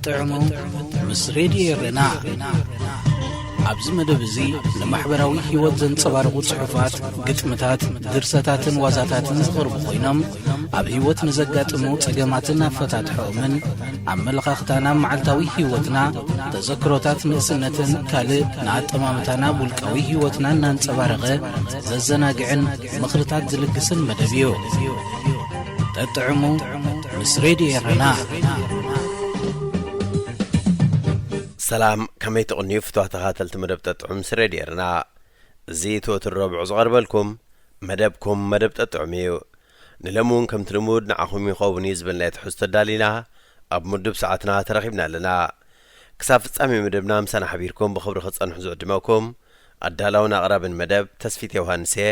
ጥዕሙ ምስ ሬድዮ ኤረና። ኣብዚ መደብ እዚ ንማሕበራዊ ህይወት ዘንጸባርቑ ጽሑፋት፣ ግጥምታት፣ ድርሰታትን ዋዛታትን ዝቐርቡ ኮይኖም፣ ኣብ ህይወት ንዘጋጥሙ ጸገማትን ኣፈታትሖኦምን፣ ኣመለኻኽታና፣ መዓልታዊ ህይወትና፣ ተዘክሮታት ንእስነትን ካልእ ንኣጠማምታና ውልቃዊ ህይወትና እናንጸባረቐ ዘዘናግዕን ምኽርታት ዝልግስን መደብ እዩ። ጠጥዕሙ ምስ ሬድዮ ኤረና። ሰላም፣ ከመይ ትቕንዩ ፍትዋ ተኸታተልቲ መደብ ጠጥዑም ምስ ሬድዮ ኤረና? እዚ ትወትር ረብዑ ዝቐርበልኩም መደብኩም መደብ ጠጥዑም እዩ። ንሎሚ እውን ከምቲ ልሙድ ንዓኹም ይኸውን እዩ ዝበልናዮ ትሕዝቶ ኣዳሊና ኣብ ምዱብ ሰዓትና ተረኺብና ኣለና። ክሳብ ፍጻሜ መደብና ምሳና ሓቢርኩም ብኽብሪ ክትጸንሑ ዝዕድመኩም ኣዳላውን ኣቕራብን መደብ ተስፊት ዮሃንስ እየ።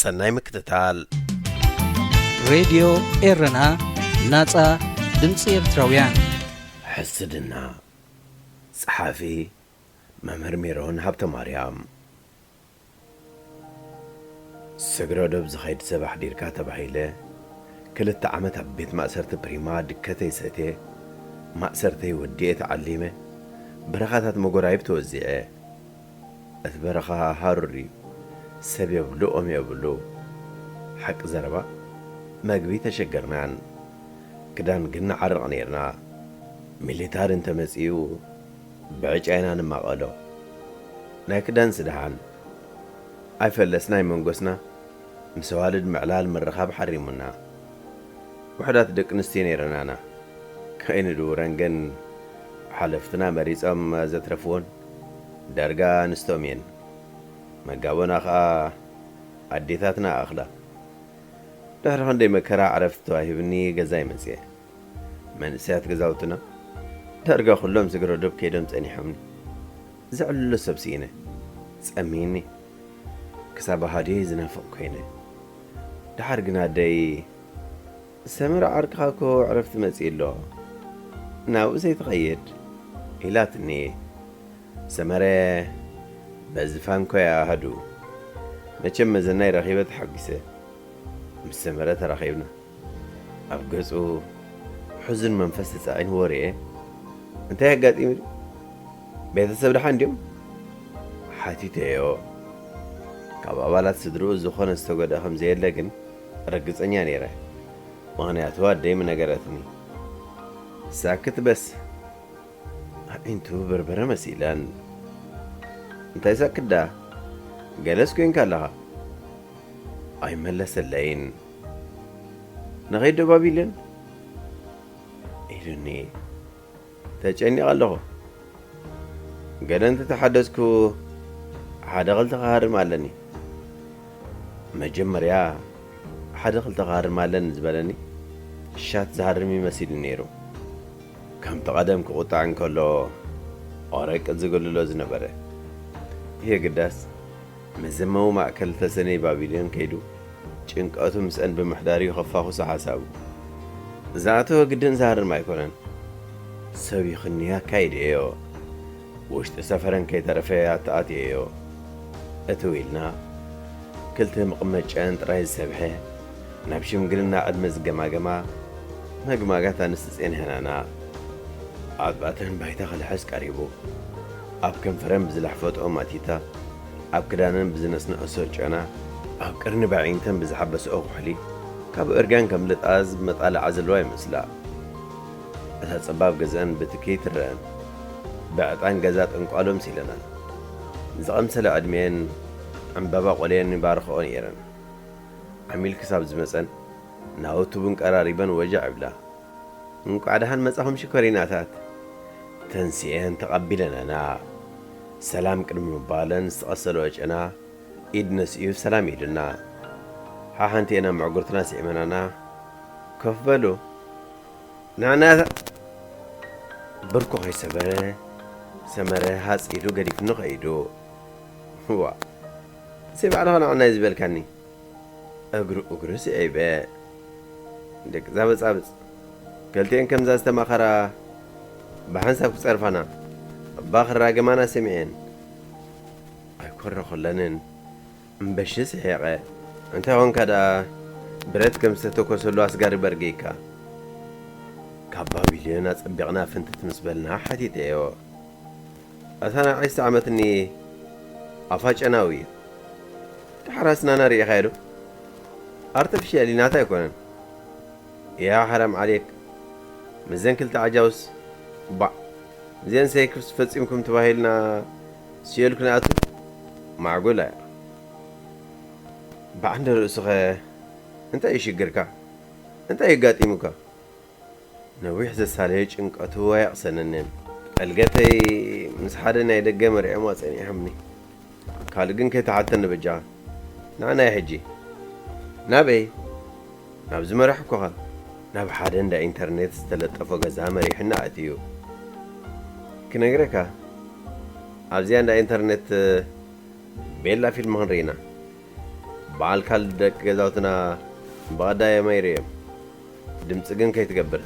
ሰናይ ምክትታል። ሬድዮ ኤረና፣ ናጻ ድምጺ ኤርትራውያን። ሕስድና። ጸሓፊ መምህር ሜሮን ሃብተማርያም። ስግረ ዶብ ዝኸይድ ሰብ ኣሕዲርካ ተባሂለ፣ ክልተ ዓመት ኣብ ቤት ማእሰርቲ ፕሪማ ድከተይ ሰትየ፣ ማእሰርተይ ወዲኤ ተዓሊመ፣ በረኻታት መጎራይብ ተወዚዐ። እቲ በረኻ ሃሩር እዩ። ሰብ የብሉ፣ ኦም የብሉ። ሓቂ ዘረባ፣ መግቢ ተሸገርናን። ክዳን ግን ንዓርቕ ነይርና። ሚሊታሪ እንተመጺኡ፣ ብዕጫ ኢና ንማቐሎ። ናይ ክዳንሲ ደሓን ኣይፈለስና ኣይመንጎስና፣ ምስ ኣዋልድ ምዕላል ምርኻብ ሓሪሙና። ውሑዳት ደቂ ኣንስትዮ ነይረናና። ከይንድውረን ግን ሓለፍትና መሪጾም ዘትረፍዎን ዳርጋ ኣንስቶም እየን። መጋቦና ኸኣ ኣዴታትና ኣኽላ። ድሕሪ ክንደይ መከራ ዕረፍቲ ተዋሂብኒ ገዛይ መጽየ። መንእሰያት ገዛውትና ዳርጋ ኩሎም ስግረ ዶብ ከይዶም ጸኒሖምኒ። ዘዕልሎ ሰብ ስኢነ። ጸሚኒ። ክሳብ ኣሃዱየ ዝናፍቕ ኮይነ። ደሓር ግን ኣደይ፣ ሰመረ ዓርክኻ እኮ ዕረፍቲ መጺኡ ኣሎ። ናብኡ ዘይትኸይድ? ኢላትኒ። ሰመረ፣ በዚ ፋንኮ እያ ኣሃዱ። መቸም መዘናይ ረኺበ ተሓጒሰ። ምስ ሰመረ ተራኺብና። ኣብ ገጹ ሕዙን መንፈስ ተጻዒንዎ ርእየ። "እንታይ ኣጋጢሙ ድዩ? ቤተሰብ ደሓን ድዮም?" ሓቲተዮ። ካብ ኣባላት ስድርኡ ዝኾነ ዝተጎድኣ ከም ዘየለ ግን ርግጸኛ ነይረ። ምኽንያቱ ኣደይ ምነገረትኒ። ሳክት በስ። ኣዒንቱ በርበረ መሲለን። "እንታይ ሳክት ደኣ? ገለስ ኮይንካ ኣለኻ?" ኣይመለሰለይን። "ንኸይድ ዶ ባቢሎን?" ኢሉኒ። "ተጨኒቐ ኣለኹ። ገለ እንተተሓደስኩ ሓደ ክልተ ክሃርም ኣለኒ። መጀመርያ ሓደ ክልተ ክሃርም ኣለኒ" ዝበለኒ ሻት ዝሃርም ይመሲሉ ነይሩ። ከምቲ ቀደም ክቑጣዕ እንከሎ፣ ወረቀት ዝገልሎ ዝነበረ። የግዳስ፣ መዘማዊ ማእከል ተሰነይ ባቢሎን ከይዱ፣ ጭንቀቱ ምስአን ብምሕዳር እዩ ኸፋኹሱ ሓሳቡ። ዝኣተወ ግድን ዝሃርም ኣይኮነን። ሰብ ይኽንዮ ኣካይደዮ። ውሽጢ ሰፈረን ከይተረፈ ኣተኣትየዮ። እትው ኢልና፣ ክልተ መቐመጨን ጥራይ ዝሰብሐ፣ ናብ ሽምግልና ዕድመ ዝገማገማ መግማጋት ኣንስቲ ጼንሐናና። ኣጥባተን ባይታ ክልሕስ ቀሪቡ። ኣብ ከንፈረን ብዝለሕፈጥኦ ማቲታ፣ ኣብ ክዳነን ብዝነስነኣሶ ጨና፣ ኣብ ቅርኒ ባዒንተን ብዝሓበስኦ ኩሕሊ፣ ካብ እርጋን ከምልጣ ዝመጣልዓ ዘለዋ ይመስላ። እታ ጸባብ ገዛን ብትኪ ትረአን። ብዕጣን ገዛ ጠንቋሎም ሲለናን። ዝቐምሰለ ዕድሜን ዕምባባ ቆልየን ይባርኽኦ ነይረን። ዓሚል ክሳብ ዝመጸን፣ ናውቲ ቡን ቀራሪበን ወጃዕ ይብላ። "እንቋዕ ደሓን መጻኹም ሽኮሪናታት!" ተንሲኤን ተቐቢለናና። ሰላም ቅድሚ ምባለን ዝተቐሰለ ወጨና ኢድ ነስኡ ሰላም ኢሉና። ሓሓንቲኤና ምዕጉርትና ስዒመናና፣ "ኮፍ በሉ!" ንዓና ብርኩ ከይሰበረ፣ ሰመረ ሃጽ ኢሉ ገዲፍኒ ከይዱ። "ዋ፣ እዚ ባዕልኻ ንዓና እዩ ዝበልካኒ?" እግሩ እግሩ ስዒበ፣ ደቂ ዛበጻብጽ፣ ክልቲኤን ከምዛ ዝተማኸራ ብሓንሳብ ክጸርፋና፣ እባ ክራገማና ሰሚዐን። ኣይኮረኹለንን። እምበሺ ስሒቐ። "እንታይ ኾንካ ደኣ? ብረት ከም ዝተተኮሰሉ ኣስጋሪ በርጌካ?" ኣብ ባቢሎን ኣጸቢቕና ፍንትት ምስ በልና ሓቲተዮ። ኣታ ናይ ዒስራ ዓመት እኒ ኣፋጨናዊ እዩ። ደሓር ኣስናና ርኢኻዮ ዶ? ኣርተፊሻል እዩ፣ ናታ ኣይኮነን። ያ ሓራም ዓሌክ፣ ምስዘን ክልተ ዓጃውስ፣ ባዕ፣ እዚአን ሰይክስ ፈጺምኩም ተባሂልና ስየል ክንኣቱ? ማዕጎል ኣያ። ባዕ እንደ ርእስኸ፣ እንታይ እዩ ሽግርካ? እንታይ እዩ ኣጋጢሙካ? ነዊሕ ዘሳለየ ጭንቀቱ ኣየቕሰነንን። ጠልገተይ ምስ ሓደ ናይ ደገ መርዕዮም ኣጸኒሖምኒ። ካልእ ግን ከይተሓተኒ በጃኻ። ንዓናይ ሕጂ። ናበይ? ናብ ዝመራሕኩኻ። ናብ ሓደ እንዳ ኢንተርኔት ዝተለጠፎ ገዛ መሪሑና ኣትዩ። ክነግረካ፣ ኣብዚኣ እንዳ ኢንተርኔት ቤላ ፊልም ክንርኢ ኢና። በዓል ካልድ ደቂ ገዛውትና ብቐዳየማይ ርእዮም። ድምፂ ግን ከይትገብር።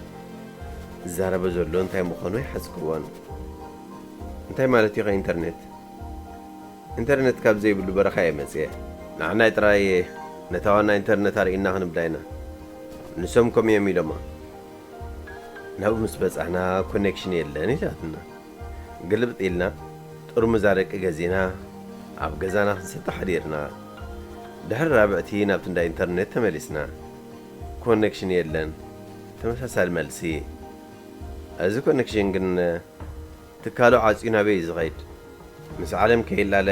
ዝዛረበ ዘሎ እንታይ ምዃኑ ኣይሓዝክዎን። እንታይ ማለት እዩ ኢንተርኔት? ኢንተርኔት ካብ ዘይብሉ በረኻ እየ መፅየ። ንዓናይ ጥራይ ነታ ዋና ኢንተርኔት ኣርእና ክንብላ ኢና። ንሶም ከምኡ እዮም ኢሎማ። ናብኡ ምስ በጻሕና ኮኔክሽን የለን ኢላትና። ግልብጥ ኢልና ጥርሙዝ ኣረቂ ገዚእና ኣብ ገዛና ክንሰቲ ሓዲርና። ድሕሪ ራብዕቲ ናብቲ እንዳ ኢንተርኔት ተመሊስና። ኮኔክሽን የለን። ተመሳሳሊ መልሲ። እዚ ኮኔክሽን ግን ትካሉ ዓጽዩ ናበይ እዩ ዝኸይድ? ምስ ዓለም ከይላለ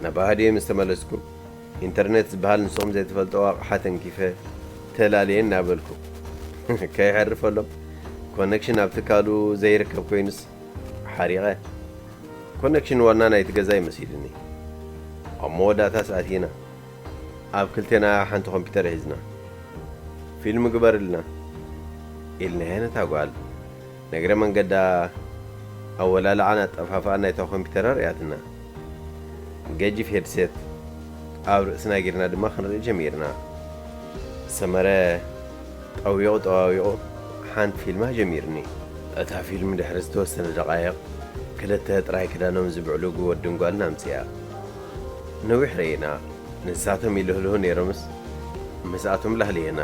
ናብ ኣሃዱየ ምስ ተመለስኩ፣ ኢንተርኔት ዝበሃል ንስኹም ዘይትፈልጥዎ ኣቕሓ ተንኪፈ ተላልየ እናበልኩ ከይሐርፈሎም ኮነክሽን ኣብ ትካሉ ዘይርከብ ኮይኑስ ሓሪቐ። ኮነክሽን ዋና ናይቲ ገዛ እዩ መሲሉኒ። ኣብ መወዳእታስ ኣቲና ኣብ ክልቴና ሓንቲ ኮምፒተር ሒዝና፣ ፊልም ግበርልና ኢልናያ ነታ ጓል። ንእግረ መንገዳ ኣወላልዓን ኣጠፋፍኣን ናይታ ኮምፒተር ኣርእያትና። ገጂፍ ሄድሴት ኣብ ርእስና ጌርና ድማ ክንርኢ ጀሚርና። ሰመረ ጠዊቑ ጠዋዊቑ ሓንቲ ፊልም ኣጀሚሩኒ። እታ ፊልም ድሕሪ ዝተወሰነ ደቓይቕ፣ ክልተ ጥራይ ክዳኖም ዝብዕሉጉ ወድን ጓልን ኣምጺኣ። ነዊሕ ርኢና። ንሳቶም ይልህልሁ ነይሮምስ፣ ምስኣቶም ላህልየና።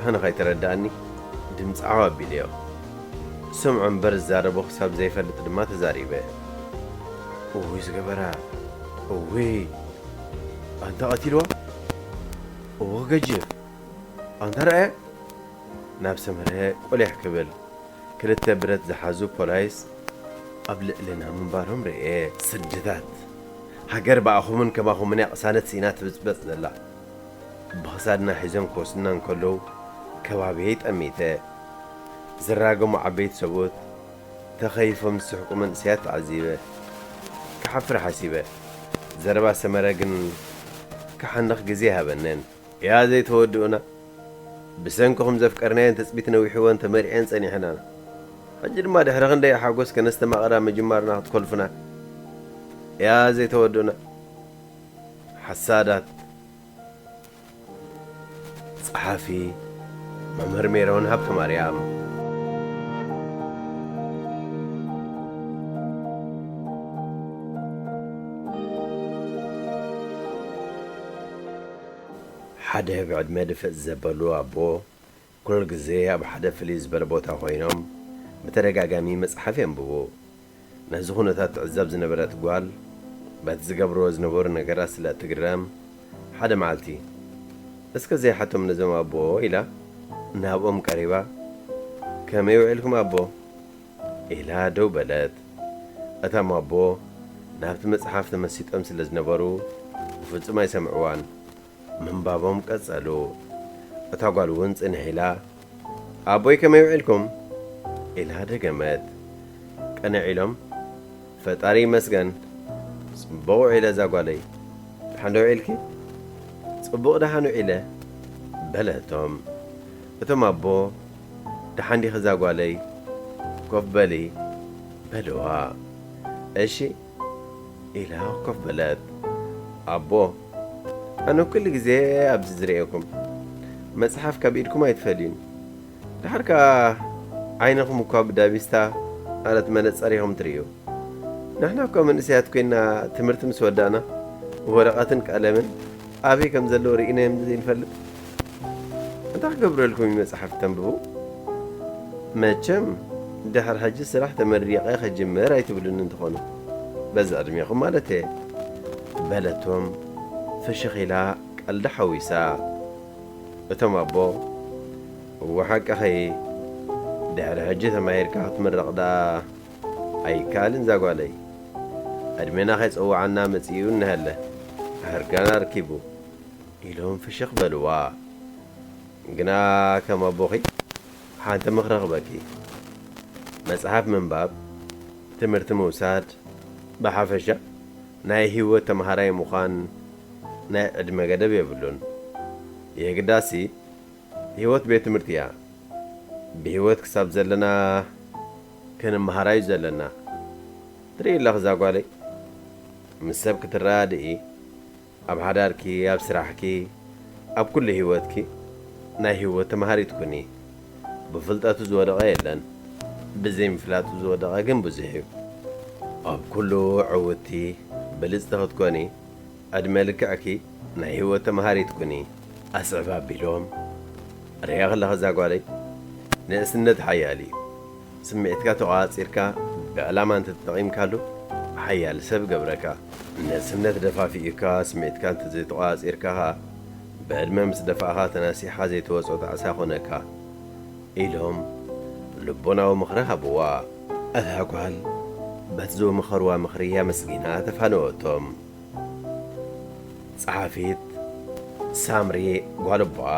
ኣነ ከይተረድኣኒ ድምፂ ዓው ኣቢለዮ። ዝሰምዖ እምበር ዝዛረቦ ክሳብ ዘይፈልጥ ድማ ተዛሪበ። እውይ ዝገበራ፣ እውይ ኣንታ ቀቲልዋ፣ እወ ገጅፍ ኣንታ ረኣየ። ናብ ሰመረ ቆሊሕ ክብል ክልተ ብረት ዝሓዙ ፖላይስ ኣብ ልዕልና ምንባሮም ርኤ። ስድታት፣ ሃገር ብኣኹምን ከማኹምን እያ ቅሳነት ስኢና ትብጽበጽ ዘላ። ብኽሳድና ሒዞም ክወስዱና እንከለዉ ከባቢየይ ጠሚተ። ዝራገሙ ዓበይቲ ሰብኡት፣ ተኸይፎም ዝስሕቁ መንእሰያት ተዓዚበ። ክሓፍር ሓሲበ። ዘረባ ሰመረ ግን ክሓንኽ ግዜ ኣይሃበንን። ያ ዘይተወድኡና፣ ብሰንክኹም ዘፍቀርናየን ትጽቢት ነዊሕወን ተመሪዐን ጸኒሐን ኣና። ሕጂ ድማ ድሕሪ ክንደይ ሓጎስ ከነስተማቕራ ምጅማርና ክትኮልፉና። ያ ዘይተወድኡና፣ ሓሳዳት። ጸሓፊ መምህር ሜሮን ሃብተማርያም። ሓደ ብዕድመ ድፍእ ዘበሉ ኣቦ፣ ኩሉ ግዜ ኣብ ሓደ ፍልይ ዝበለ ቦታ ኮይኖም ብተደጋጋሚ መጽሓፍ የንብቡ። ነዚ ኩነታት ትዕዘብ ዝነበረት ጓል፣ በቲ ዝገብርዎ ዝነበሩ ነገራት ስለ እትግረም፣ ሓደ መዓልቲ፣ "እስከ ዘይሓቶም ነዞም ኣቦ?" ኢላ ናብኦም ቀሪባ፣ "ከመይ ውዒልኩም ኣቦ?" ኢላ ደው በለት። እቶም ኣቦ ናብቲ መጽሓፍ ተመሲጦም ስለ ዝነበሩ፣ ብፍጹም ኣይሰምዕዋን። ምንባቦም ቀጸሉ። እታ ጓል እውን ጽንሕ ኢላ፣ "ኣቦይ ከመይ ውዒልኩም?" ኢላ ደገመት። ቅንዕ ኢሎም፣ "ፈጣሪ ይመስገን፣ ጽቡቕ ውዒለ እዛ ጓለይ። ደሓን ዶ ውዒልኪ?" "ጽቡቕ ደሓን ውዒለ" በለቶም። እቶም ኣቦ፣ "ደሓን ዲኺ እዛ ጓለይ? ኮፍ በሊ" በልዋ። "እሺ" ኢላ ኮፍ በለት። ኣቦ፣ "ኣነ ኩሉ ግዜ ኣብዚ ዝርእየኩም፣ መጽሓፍ ካብ ኢድኩም ኣይትፈልዩን። ደሓር ከኣ ዓይንኹም እኳ ብዳቢስታ ማለት መነጸር ኢኹም ትርእዩ። ንሕና እኳ መንእሰያት ኮይና ትምህርቲ ምስ ወዳእና ወረቐትን ቀለምን ኣበይ ከም ዘለዉ ርኢናዮም ዘይንፈልጥ። እንታይ ክገብረልኩም እዩ መጽሓፍ ተንብቡ?" መቸም ድሕሪ ሕጂ ስራሕ ተመሪቐ ክጅምር ኣይትብሉኒ እንተኾነ፣ በዚ ዕድሜኹም ማለት እየ፣ በለቶም ፍሽኽ ኢላ ቀልዲ ሓዊሳ። እቶም ኣቦ፣ እወ ሓቅኺ፣ ድሕሪ ሕጂ ተማሂርካ ክትምረቕ ደኣ ኣይከኣልን ዛጓለይ። ዕድሜና ከይጸውዓና መጺኡ እነሀለ፣ ኣህርጋና ኣርኪቡ። ኢሎም ፍሽኽ በልዋ። ግና ከም ኣቦኺ ሓንቲ ምኽሪ ክበኪ። መጽሓፍ ምንባብ፣ ትምህርቲ ምውሳድ፣ ብሓፈሻ ናይ ህይወት ተምሃራይ ምዃን ናይ ዕድመ ገደብ የብሉን። የግዳሲ ህይወት ቤት ትምህርቲ እያ። ብህይወት ክሳብ ዘለና ክንመሃራዩ ዘለና። ትርኢ ኣለኺ እዛ ጓለይ፣ ምስ ሰብ ክትረዳድኢ፣ ኣብ ሓዳርኪ፣ ኣብ ስራሕኪ፣ ኣብ ኩሉ ህይወትኪ ናይ ህይወት ተምሃሪት ኩኒ። ብፍልጠቱ ዝወደቐ የለን፣ ብዘይምፍላጡ ዝወደቐ ግን ብዙሕ እዩ። ኣብ ኩሉ ዕውትቲ፣ ብልጽቲ ክትኮኒ፣ ዕድመ ልክዕኪ ናይ ህይወት ተምሃሪት ኩኒ። ኣስዕብ ኣቢሎም ርእያ ከለኻ እዛ ጓለይ፣ ንእስነት ሓያል እዩ። ስምዒትካ ተቖጻጺርካ ብዕላማ እንተተጠቒምካሉ ሓያል ሰብ ይገብረካ። ንእስነት ደፋፊኡካ ስምዒትካ እንተዘይተቖጻጺርካ ኸኣ ብዕድመ ምስ ደፋእኻ ተናሲሕኻ ዘይትወጾ ጣዕሳ ኮነካ ኢሎም ልቦናዊ ምኽሪ ሃብዋ። እታ ጓል በቲ ዝመኸርዋ ምኽሪ ኣመስጊና ተፋነወቶም። ጸሓፊት ሳምሪ ጓልቦኣ።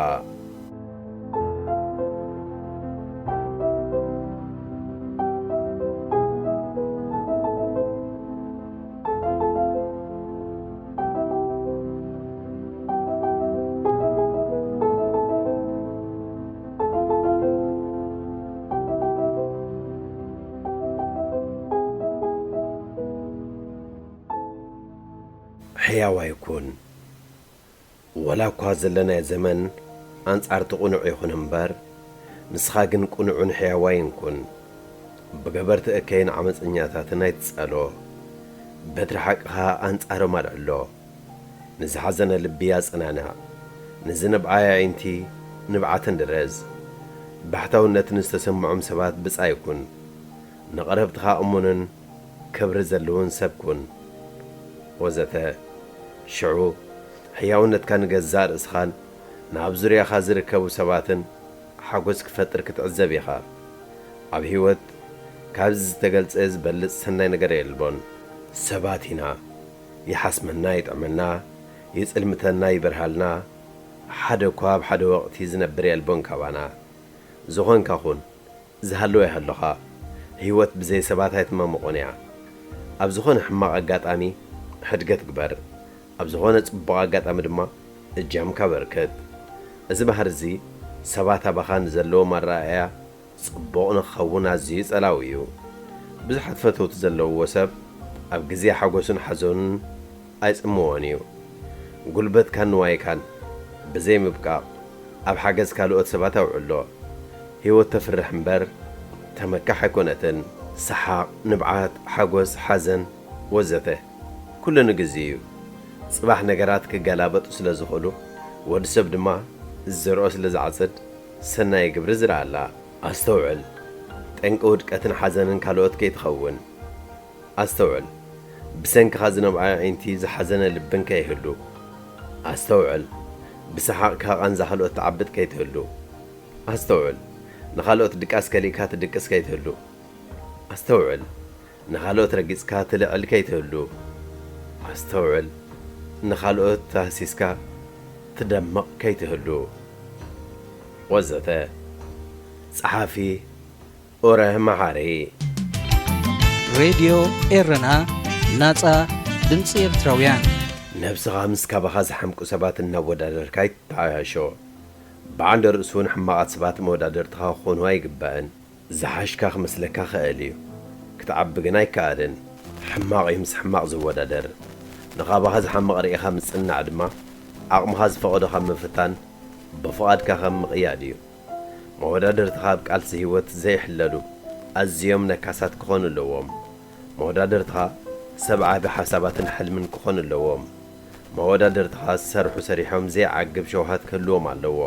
ሕያዋይ ኩን። ወላ እኳ ዘለናዮ ዘመን ኣንጻር እቲ ቅኑዕ ይኹን እምበር፣ ንስኻ ግን ቅኑዕን ሕያዋይን ኩን። ብገበርቲ እከይን ዓመጸኛታትን ኣይትጸሎ። በትሪ ሓቅኻ ኣንጻሮም ኣልዕሎ። ንዝሓዘነ ልቢ ኣጸናንዕ። ንዝነብዓ ኣዒንቲ ንብዓተን ድረዝ። ባሕታውነት ንዝተሰምዖም ሰባት ብጻይ ኩን። ንቐረብትኻ እሙንን ክብሪ ዘለዎን ሰብ ኩን። ወዘተ። ሽዑ፣ ሕያውነትካ ንገዛእ ርእስኻን ንኣብ ዙርያኻ ዝርከቡ ሰባትን ሓጎስ ክፈጥር ክትዕዘብ ኢኻ። ኣብ ህይወት ካብዚ ዝተገልጸ ዝበልጽ ሰናይ ነገር የልቦን። ሰባት ኢና። ይሓስመና፣ ይጥዕመና፣ ይጽልምተና፣ ይበርሃልና። ሓደ እኳ ኣብ ሓደ ወቕቲ ዝነብር የልቦን ካባና። ዝኾንካ ኩን። ዝሃለወ ይሃልኻ። ህይወት ብዘይ ሰባት ኣይትማመቖን እያ። ኣብ ዝኾነ ሕማቕ ኣጋጣሚ ሕድገት ግበር። ኣብ ዝኾነ ጽቡቕ ኣጋጣሚ ድማ እጃምካ ኣበርክት። እዚ ባህሪ እዚ ሰባት ኣባኻ ንዘለዎም ኣረኣእያ ጽቡቕ ንኽኸውን ኣዝዩ ጸላዊ እዩ። ብዙሓት ፈተውቲ ዘለውዎ ሰብ ኣብ ግዜ ሓጎስን ሓዘኑን ኣይጽምዎን እዩ። ጉልበትካን ንዋይካን ብዘይ ምብቃቕ ኣብ ሓገዝ ካልኦት ሰባት ኣውዕሎ። ህይወት ተፍርሕ እምበር ተመካሕ ኣይኮነትን። ሰሓቕ፣ ንብዓት፣ ሓጎስ፣ ሓዘን ወዘተ ኩሉ ንግዜ እዩ። ጽባሕ ነገራት ክገላበጡ ስለ ዝኽእሉ ወዲ ሰብ ድማ ዝዘርኦ ስለ ዝዓጽድ ሰናይ ግብሪ ዝረኣላ። ኣስተውዕል፣ ጠንቂ ውድቀትን ሓዘንን ካልኦት ከይትኸውን። ኣስተውዕል፣ ብሰንክኻ ዝነብዓ ኣዒንቲ ዝሓዘነ ልብን ከይህሉ። ኣስተውዕል፣ ብሰሓቕካ ቃንዛ ካልኦት ትዓብጥ ከይትህሉ። ኣስተውዕል፣ ንኻልኦት ድቃስ ከሊእካ ትድቅስ ከይትህሉ። ኣስተውዕል፣ ንኻልኦት ረጊጽካ ትልዕል ከይትህሉ። ኣስተውዕል፣ ንኻልኦት ተሃሲስካ ትደምቕ ከይትህሉ። ወዘተ። ጸሓፊ ኦረህ መሓሪ። ሬድዮ ኤረና፣ ናጻ ድምጺ ኤርትራውያን። ነብስኻ ምስ ካባኻ ዝሓምቁ ሰባት እናወዳደርካ ኣይትተዓያሾ። ብዓንደ ርእሱ እውን ሕማቓት ሰባት መወዳደርትኻ ክኾኑ ኣይግባእን። ዝሓሽካ ክመስለካ ክእል እዩ። ክትዓቢ ግን ኣይከኣልን። ሕማቕ እዩ ምስ ሕማቕ ዝወዳደር። ንኻባኻ ዝሓምቕ ርኢኻ ምጽናዕ ድማ፣ ዓቕምኻ ዝፈቐዶ ካብ ምፍታን፣ ብፍቓድካ ካብ ምቕያድ እዩ። መወዳድርትኻ ኣብ ቃልሲ ህይወት ዘይሕለሉ ኣዝዮም ነካሳት ክኾኑ ኣለዎም። መወዳድርትኻ ሰብ ዓቢ ሓሳባትን ሕልምን ክኾኑ ኣለዎም። መወዳድርትኻ ዝሰርሑ ሰሪሖም ዘይዓግብ ሸውሃት ክህልዎም ኣለዎ።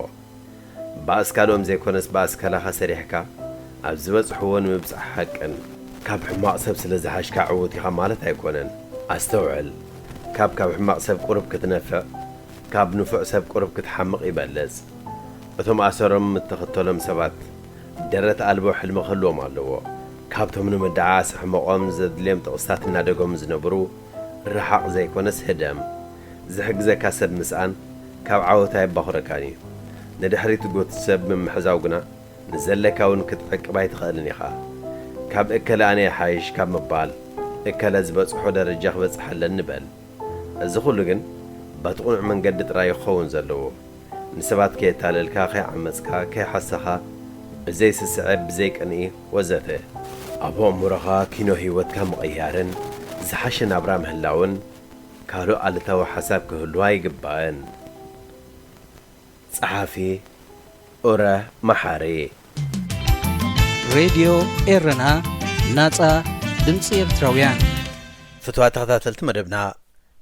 ብኣስካሎም ዘይኮነስ ብኣስካላኻ ሰሪሕካ ኣብ ዝበጽሕዎ ንምብጻሕ ሓቅን። ካብ ሕማቕ ሰብ ስለ ዝሓሽካ ዕዉት ኢኻ ማለት ኣይኮነን። ኣስተውዕል፣ ካብ ካብ ሕማቕ ሰብ ቁሩብ ክትነፍዕ፣ ካብ ንፉዕ ሰብ ቁሩብ ክትሓምቕ ይበልጽ። እቶም ኣሰሮም እተኸተሎም ሰባት ደረት ኣልቦ ሕልሚ ክህልዎም ኣለዎ። ካብቶም ንምድዓስ ሕመቖም ዘድልዮም ጥቕስታት እናደገሙ ዝነብሩ፣ ርሓቕ ዘይኮነስ ህደም። ዝሕግዘካ ሰብ ምስኣን ካብ ዓወት ኣየባኹረካን እዩ። ንድሕሪት ዝጎትት ሰብ ምምሕዛው ግና ንዘለካ እውን ክትዕቅብ ኣይትኽእልን ኢኻ። ካብ እከለ ኣነ ይሓይሽ ካብ ምባል፣ እከለ ዝበጽሖ ደረጃ ክበጽሕ ኣለኒ በል። እዚ ኹሉ ግን በቲ ቕኑዕ መንገዲ ጥራይ እዩ ክኸውን ዘለዎ። ንሰባት ከየታለልካ፣ ከይዓመጽካ፣ ከይሓሰኻ፣ ብዘይ ስስዐ፣ ብዘይ ቅንኢ ወዘተ። ኣብ ኣእምሮኻ ኪኖ ህይወትካ ምቕያርን ዝሓሸ ናብራ ምህላውን ካልእ ኣሉታዊ ሓሳብ ክህሉ ኣይግባእን። ጸሓፊ ኡረ መሓሪ። ሬድዮ ኤረና፣ ናጻ ድምጺ ኤርትራውያን። ፍትዋ ተኸታተልቲ መደብና፣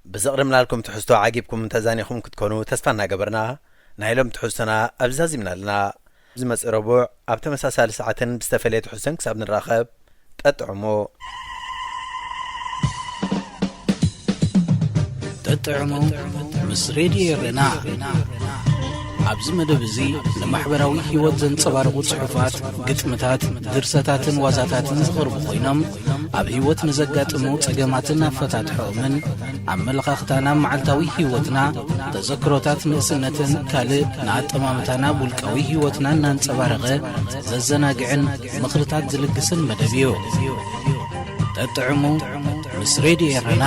ብዘቕረብናልኩም ትሕዝቶ ዓጊብኩም ተዛኒኹም ክትኮኑ ተስፋ እናገበርና፣ ናይ ሎም ትሕዝቶና ኣብዚ ዛዚምና ኣለና። ዝመጽእ ረቡዕ ኣብ ተመሳሳሊ ሰዓትን ብዝተፈለየ ትሕዝቶን ክሳብ ንራኸብ፣ ጠጥዕሙ። ጠጥዕሙ ምስ ሬድዮ ኤረና። ኣብዚ መደብ እዚ ንማሕበራዊ ህይወት ዘንጸባርቑ ጽሑፋት፣ ግጥምታት፣ ድርሰታትን ዋዛታትን ዝቐርቡ ኮይኖም፣ ኣብ ህይወት ንዘጋጥሙ ጸገማትን ኣፈታትሖኦምን፣ ኣመለኻኽታና ኣብ መዓልታዊ ህይወትና፣ ተዘክሮታት ንእስነትን ካልእ ንኣጠማምታና ኣብ ውልቃዊ ህይወትና እናንጸባረቐ ዘዘናግዕን ምኽርታት ዝልግስን መደብ እዩ። ጠጥዕሙ ምስ ሬድዮ ኤረና።